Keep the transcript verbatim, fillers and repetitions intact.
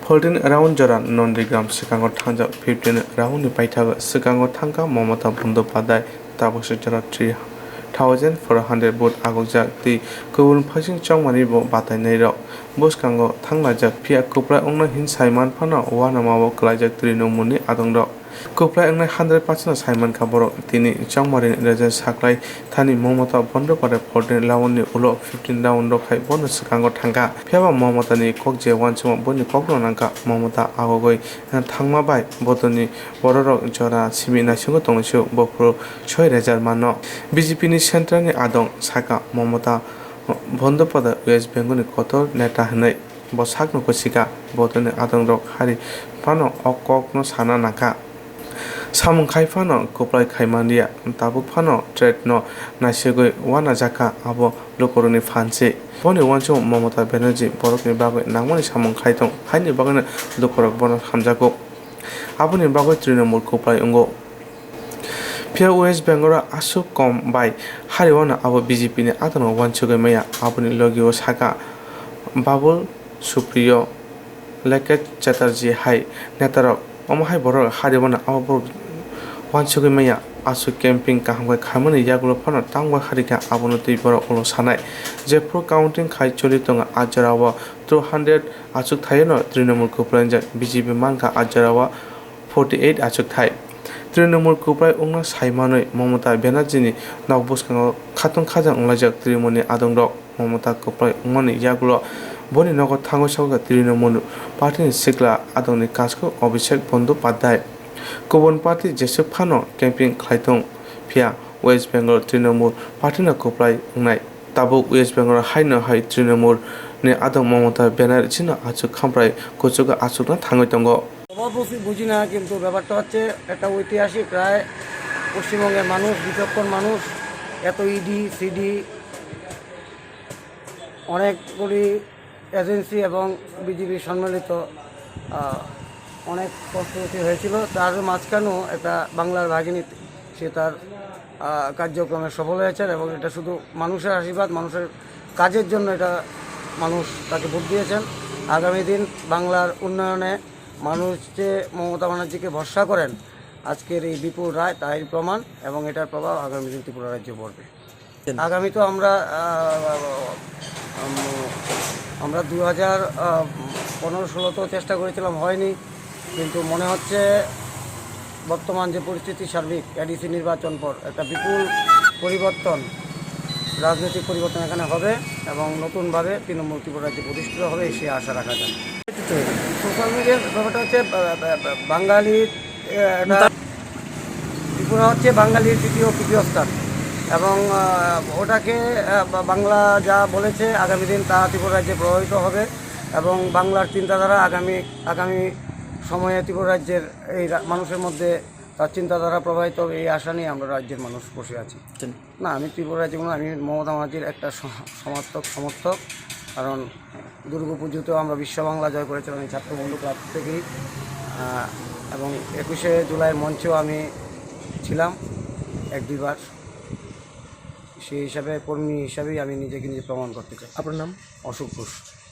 Fourteen round jora Nandigram swkango thangjak, fifteen round ni paithago swkango thangkha Mamata Bandopadhyay, tabuksa jora three thousand four hundred vote agokjak tei kubun phaising chongmani bo batainairok bwskango thanglaijak, phiya kwplai wngnai hin saiman phano uanamao kwlaijak Trinamool ni adongrok. Kwplai wngnai hundred percent no saimankha borok, tini chongmani result saklai thani Mamata Bandopadhyay fourteen round ni ulo fifteen round rok hai bono swkango thangkha. Phiyaba Mamata ni kok je uansukma boini kokno nangkha. Mamata agogoi thangma bai bodolni bororok jora simi naisingo tonglaisio, bophuru soi result mano. B J P ni central ni adong saka Mamata Bandopadhyay West Bengal ni kotor neta hinwi. Bo sakno kwsika, bodolni adongrok hari phano o kokno sana nangkha. Samung khai phano kwplai khai manliya, tabuk phano threat no naisegwi uanajakha, abo lukurokni phan se. Boni uansukmung Mamata Banerjee borokni bagwi nangmani samung khai tong, haini bagwino lukurok bono hamjago. Aboni bagwi Trinamool kwplai wngo. Phiya West Bengal o aswk kom bai hari uano abo B J P ni adongrok uansugwi maya, aboni logi o saka Babul Supriyo, Lekhet Chatterjee hai netarok. Omo hai borok hari uano abo borok uansugwi maya, aswk camping kaham khe khaimani yagulo phano tangbo hari khe abono twi borok ulo sanai. Jephru counting khai choli tongo, a jora o two hundred achuk thaio no Trinamool kwplaingjak, B J P mankha a jora o forty eight achukthai. Trinamool kwplai wngna sai manwi Mamata Banerjee ni nok bwskango khatung khajang wnglaijak Trinamool ni adongrok. Mamata kwplai wngmani yagulo boni nogo thangwi sokha Trinamool party ni sikla adongni kaskuk Abhishek Bandopadhyay. Kubun party jeswk phano camping khlai tong, phiya West Bengal Trinamool party no kwplai wngnai. Tabuk West Bengal haino hai Trinamool ni adong Mamata Banerjee no achuk khamprai kuchugo achukna thangwi tongo. প্রভাব বুঝি বুঝি না, কিন্তু ব্যাপারটা হচ্ছে একটা ঐতিহাসিক রায়। পশ্চিমবঙ্গের মানুষ, বিচক্ষণ মানুষ, এত ইডি সিডি, অনেকগুলি এজেন্সি এবং বিজিবি সম্মিলিত, আহ, অনেক প্রস্তুতি হয়েছিল। তার মাঝখানেও একটা বাংলার বাঘিনী, সে তার, আহ, কার্যক্রমে সফল হয়েছেন এবং এটা শুধু মানুষের আশীর্বাদ, মানুষের কাজের জন্য এটা মানুষ তাকে ভোট দিয়েছেন। আগামী দিন বাংলার উন্নয়নে মানুষ যে মমতা ব্যানার্জিকে ভরসা করেন, আজকের এই বিপুল রায় তারই প্রমাণ এবং এটার প্রভাব আগামী দিন ত্রিপুরা রাজ্যে পড়বে। আগামী তো আমরা, আহ, উম, আমরা দু হাজার পনেরো ষোলোতেও চেষ্টা করেছিলাম, হয়নি। কিন্তু মনে হচ্ছে বর্তমান যে পরিস্থিতি, সার্বিক এডিসি নির্বাচন পর একটা বিপুল পরিবর্তন, রাজনৈতিক পরিবর্তন এখানে হবে এবং নতুনভাবে তৃণমূল ত্রিপুরা রাজ্যে প্রতিষ্ঠিত হবে, সে আশা রাখা যায়। সোশ্যাল মিডিয়ার ব্যাপারটা হচ্ছে, আহ, আহ, আহ, বাঙালির, আহ, একটা ত্রিপুরা হচ্ছে বাঙালির দ্বিতীয় পীঠস্থান এবং, আহ, ওটাকে, আহ, বা-, বাংলা যা বলেছে আগামী দিন তা ত্রিপুরা রাজ্যে প্রভাবিত হবে এবং বাংলার চিন্তাধারা আগামী, আগামী সময়ে ত্রিপুরা রাজ্যের এই রা-, মানুষের মধ্যে তার চিন্তাধারা প্রবাহিত হবে, এই আশা নিয়ে আমরা রাজ্যের মানুষ বসে আছি। না, আমি ত্রিপুরা রাজ্যে কোনো, আমি মমতা ব্যানার্জির একটা স-, সমর্থক, সমর্থক। কারণ দুর্গাপুজোতেও আমরা বিশ্ব বাংলা জয় করেছিলাম এই ছাত্রবন্ধু ক্লাব থেকেই। আহ, এবং একুশে জুলাই মঞ্চেও আমি ছিলাম এক দুইবার। সেই হিসাবে, কর্মী হিসাবেই আমি নিজেকে নিজে প্রমাণ করতে চাই। আপনার নাম? অশোক ঘোষ।